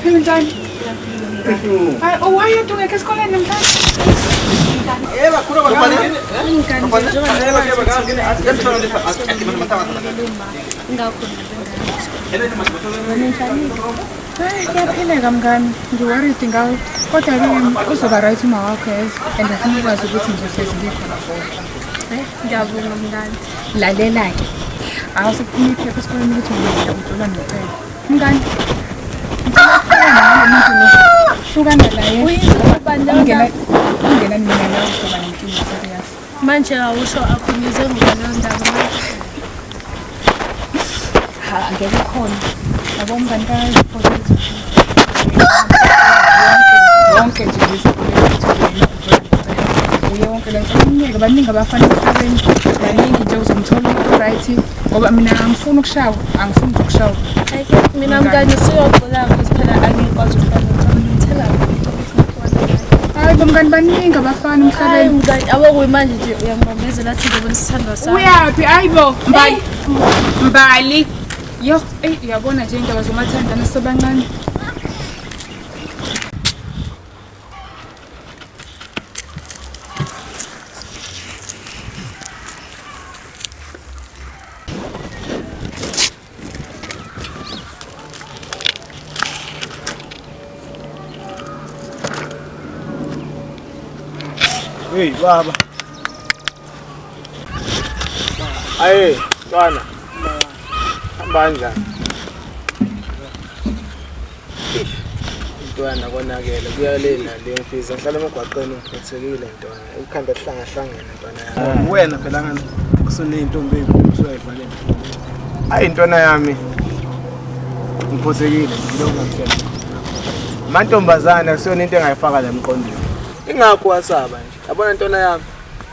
Uyaphila njani? Hayi, oh why you doing esikoleni namhlanje? Hayi, kuyaphileka mngani. Ngi-worried ngawe. Kodwa-ke uzoba right uma wakho yazi. And afuna ukwazi ukuthi ngizohlezi ngikhona for. Hayi, ngiyabonga mngani. Lalela-ke. Awu sekuphuma iphepha esikoleni ukuthi wena ujola noCebo. Mngani, ngicela ukuhlukana nalo muntu lo. Hlukana naye. Ungena ungena mina nawe uzoba nenkinga serious. Manje awusho akhulunywe ngaleyo ndaba manje. Ha, angeke ukhona. Yabo mngani kaZiphozethu. Yonke nje lezi uye wonke le nto umyeke baningi abafana emhlabeni baningi nje uzomthola umuntu right ngoba mina angifuni ukushawa angifuni nje ukushawa Hayi, mina mngani siyoxola ukuthi phela angikwazi ukuhlala noCebo ngithela ukuthi hayi bo mngani baningi abafana Hayi emhlabeni mngani, yabo kuyimanje nje uyangibambezela athi ngibona isithandwa sami. Uyaphi hayi bo Mbali Mbali yo eyi uyabona nje indaba zomathandana sisebancane. Hey baba. Aye, mntwana. Hamba kanjani? Eish, Mntwana konakele kuya le nale mfisa ngihlala emgwaqeni ngiphathekile mntwana. Ikhanda hlangahlangene mntwana yami. Wena phela ngani usuneyintombi ezinkulu usuyayivalela. Ayi ntwana yami. Ngiphothekile ngilokhu ngakutshela. Amantombazane akusiyona into engayifaka la emqondweni. Ingakho wasaba nje. Yabona ntwana yami.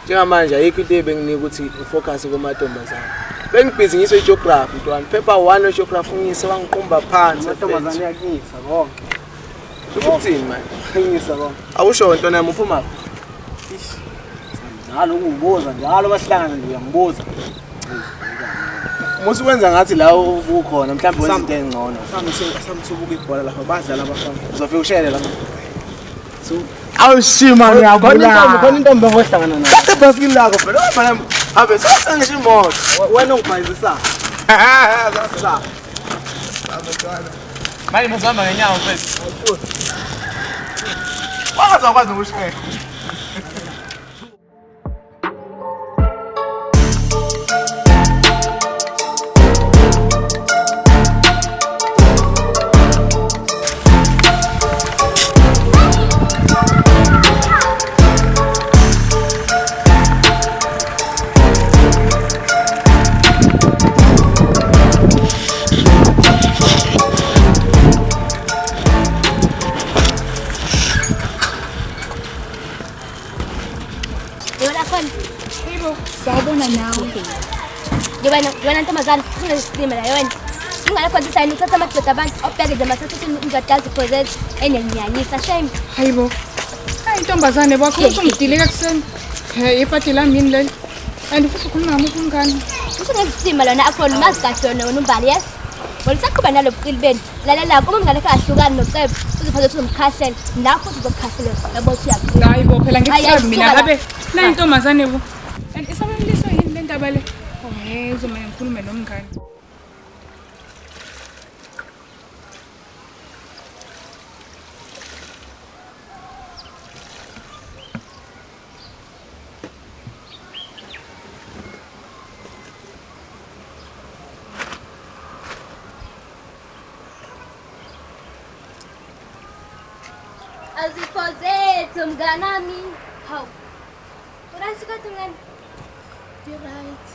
Njengamanje ayikho into ebenginika ukuthi ngifocus kumantombazane. Bengibhizi ngiso igeography ntwana. Paper 1 wegeography ngise wangiqumba phansi. Amantombazane ayakunyisa konke. Usho ukuthini manje? Akunyisa konke. Awusho ntwana yami uphuma Ish. Njalo ungibuza njalo basihlangana nje uyangibuza. Musu wenza ngathi la ubukhona mhlawumbe wenza into engcono. Sami sobuka ibhola lapha badlala abafana. Uzofika ushele lapha. Awushima ngiyabulala. Khona intombi engohlangana nayo. Kade ibhasikili lakho phela wabhala abe sosengisho imoto. Wena ongibhayizisa. Sa. Manje msihamba ngenyawo mfethu. Wangaze wakwazi nokushayela. Yebo khona. Yebo, sawubona nawe. Yebo wena ntombazane ungesilima la wena. Ungalokho nje sayini uthatha amadoda abantu obheke nje masathatha indoda yaziphozela enenyanyisa shame. Hayibo. Hayi ntombazane bakho usungidileka kuseni. Hey, ipati lami yini leli? And futhi ukhuluma ngamuphi umngani? Usungesilima lona akhona umazi kahle wena wena umbali yes. Wena usaqhuba nalo buqili benu. Lalela uma umngane wakho ahlukani noCebo uzophatha ukuthi uzomkhahlela nawe futhi uzokukhahlela yabo uthi uyakhula. Hayibo phela Hayi, ngikusabi mina suka la. ngabe la intombazane bo. And isabemliso yini le ndaba le? Oh, hey, uzomane ngikhulume nomngani. Aziphozethu mnganami. Hawu. Urathi kodwa mngani? Ngi-right.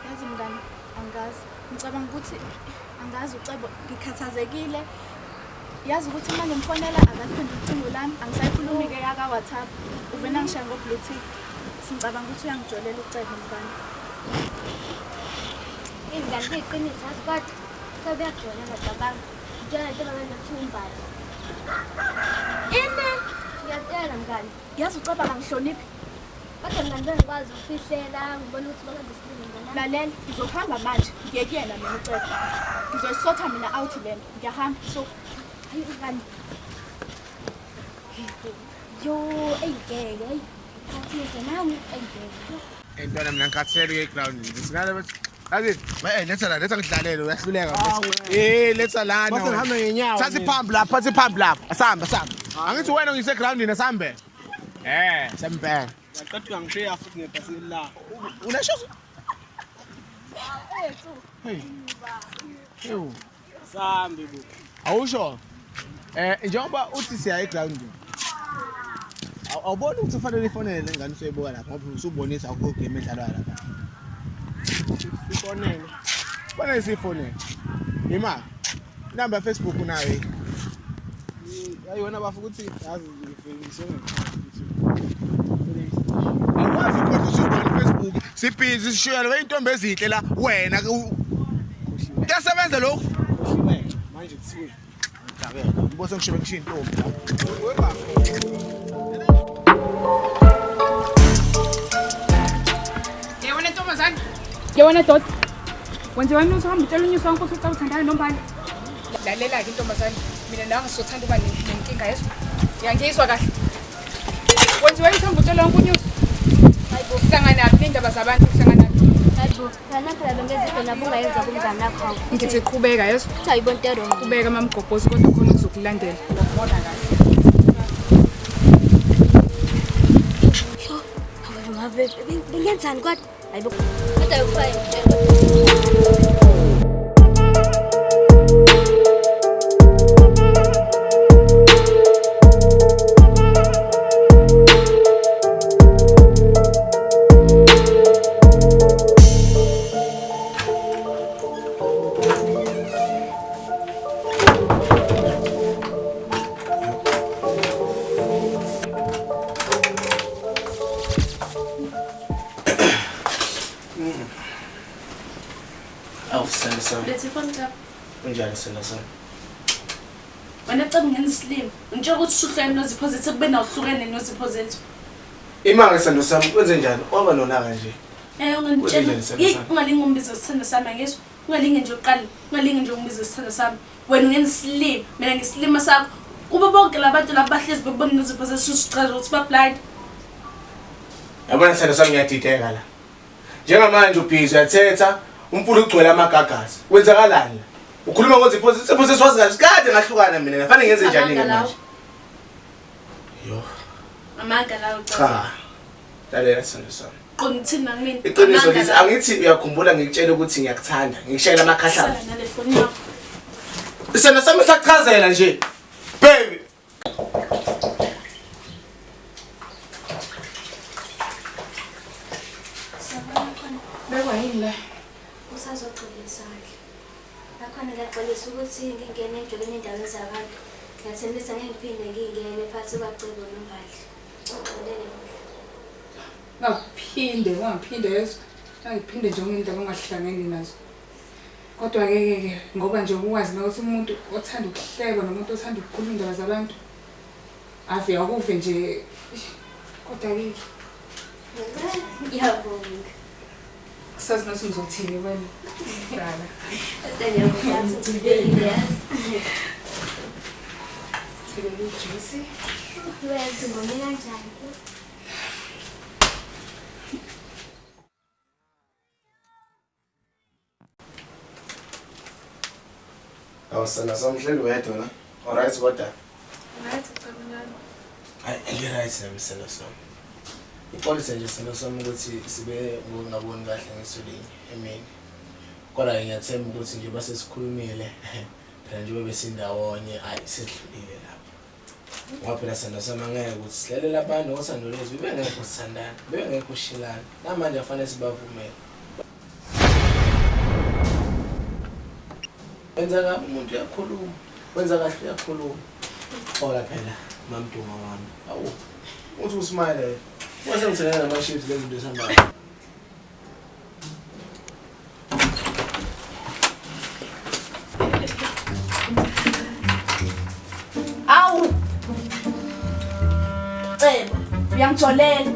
Yazi mngani, angazi. Ngicabanga ukuthi angazi uCebo ngikhathazekile. Yazi ukuthi uma ngimfonela akaphenduli ucingo lami, angisayikhulumi-ke yaka-WhatsApp. Uvena ngishaya ngo-blue tick. Singicabanga ukuthi uyangijolela uCebo mngani. Ingane kuyiqiniso yazi kodwa Cebo uyakujola ngiyacabanga. Ngitshela ntombazane nokuthiwa umbali. Ini? Ngiyakutshela mngani. Yazi uCebo akangihloniphi. Kodwa mngani bengikwazi ukufihlela ngibona ukuthi bakwenza isilima mngani. Lalela, ngizohamba manje. Ngiye kuyena mina uCebo. Ngizoyisotha mina out lento. Ngiyahamba. So. Hayi mngani. Yo, eyingeke, hayi. Khathise nami eyingeke. Ntwana mina ngikhathele uye egrawundini. Singale bathi Yazi, letha la, letha ngidlalele uyahluleka. Eh, letha lana. Mase ngihambe ngenyawo Thatha mina. iphambi lapha, thatha iphambi lapha. Asambe, asambe. Angithi wena ngise egrawundini asambe. Eh, sembheka. Yaqeda uyangishiya futhi ngebhasikili lakho. Unasho? Hey. Ewu. Sambe bo. Awusho. Njengoba uthi siya egrawundini. Awuboni ukuthi ufanele ifonele le ngane usuyibuka lapha ngoba usubonisa akukho game edlalwayo lapha. Ifonele. Fanele siyifonele. Ima. Inamba ya Facebook unayo yini? Hayi wena bafu ukuthi yazi ngifundise ukuthi Awukwazi ukhohlwa usubona Facebook. Sibhizi sishiyela weyintombi ezinhle la wena kuyasebenza lokhu. khohliwe manje kuthiwe Ngidakela. Ngibose ngishibe ngishiya intombi la. Yewena ntombazane. Yewena dot. Wenziwani usuhamba utshela unyuso wakho ukuthi ucela uthandana nombani? Lalela-ke intombazane. Mina nawe ngizothanda ukuba nenkinga yezwa. Uyangizwa kahle. Wenziwani usuhamba utshela wonke unyuso? Hayibo. Uhlanganaphi ney'ndaba zabantu uhlanganaphi? Hayibo. Kana phela bengenza into nabo ungayenza kumngani wakho. Hawu. Ngithi qhubeka yezwa. Uthi ayibona into wrong. Qhubeka mamgobhozi kodwa khona okuzokulandela. Ngokubona kahle. Yo, hawu ngabe bengenzani kodwa? Hayibo. Kodwa yokufaka ngitshela. Awu sithando sami. Letha ifoni yakho. Unjani sithando sami? Wena ceba ungenza isilima. Ngitshela ukuthi usuhlukene nozipho zethu ekubeni awuhlukene nozipho zethu. Imali sithando sami kwenze njani? Waba nonaka nje. Ungangitshela. Wenzenjani sithando Yeyi, sami? ungalinge ungibize isithando sami angizwa. Ungalinge nje uqale, ungalinge nje ungibize isithando sami. Wena ungenza isilima, mina ngisilima sakho. Kubo bonke labantu laba bahlezi bebona nozipho zethu usichaza ukuthi ba-blind. Yabona sithando sami ngiyadideka la. Njengamanje ubhizi uyathetha, umfula ugcwele amagagasi. Kwenzakalani la? Ukhuluma ngozipho zethu, isipho zethu wazi kahle. Kade ngahlukana mina. Fanele ngenze njani ke Amanga lawo. manje? Yo, Amanga lawo Cebo. cha. Lalela sithando sami. Qonda uthini nakumina? Iqiniso Amanga lithi lawo. angithi uyakhumbula ngikutshela ukuthi ngiyakuthanda. Ngikushayela amakhahlamba. Sala nale foni yakho. Isithando sami sakuchazela nje. Baby. Sabona khona. Bekwa yini la? Usazoxolisa kahle. Nakhona ngiyaxolisa ukuthi ngingene ejokeni endaweni zabantu. Ngiyathembisa ngeke ngiphinde ngingene phakathi kwaCebo noMbali. Uxolele bo. Ungaphinde, ungaphinde yezwa. Ungaphinde nje ungendaba ongahlangene nazo. Kodwa ke ke ke ngoba nje ukwazi nokuthi umuntu othanda ukuhleba nomuntu othanda ukukhuluma indaba zabantu ave akuve nje. Kodwa ke Ngiyabonga. kusazi nokuthi ngizothini wena. Dala. Kodwa ngiyabonga ukuthi ugcibekile yazi. Thekela ijuice. Uyazi ngome kanjani? Awu sithando sami uhleli wedwa la. Alright kodwa. Right, Cebo njani? Hayi, ngi-right nami sithando sami. Ixolise nje sithando sami ukuthi sibe ngokungaboni kahle ngeso linye emini. Kodwa ngiyathemba ukuthi nje basesikhulumile phela njengoba besindawonye hayi sesidlulile lapho. Ngoba phela sithando sami angeke ukuthi silalele abantu ngothando lwethu bebengekho sithandana, bebengekho shilana. Namanje afanele sibavumele. Wenza kabi umuntu uyakhuluma, wenza kahle uyakhuluma. Xola phela mamdunga wami. Awu, uthi usmile. Wase ngithengela nama-chips lezi zinto ezihambayo. Awu. Cebo, uyangijolela.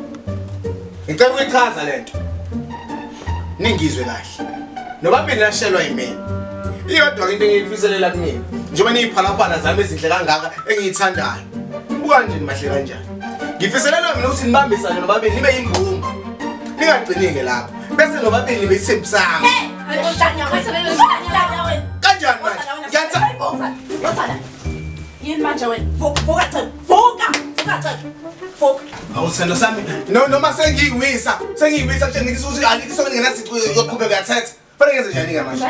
Ngicela ukuyichaza lento. Ningizwe kahle. Nobabili nashelwa yimina. Iyodwa into engiyifiselela kunina. Njengoba niyiphalaphala zami ezinhle kangaka engiyithandayo. Buka nje nimahle kanjani. Ngifiselana mina ukuthi nibambisane nobabili nibe yimbumba. Ningagcini-ke lapho. Bese nobabili bethembisana. Kanjani manje? Ngiyatha Yini manje wena? Vuka, vuka Cebo. Vuka! Vuka Cebo. Vuka. Awu sithando sami, no noma sengiyiwisa, sengiyiwisa kutshengisa ukuthi alikho isonto ngingenasici yoqhubeka uyathetha. Fanele ngenze njani-ke manje?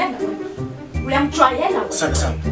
Uyamjwayela wena. Sithando sami.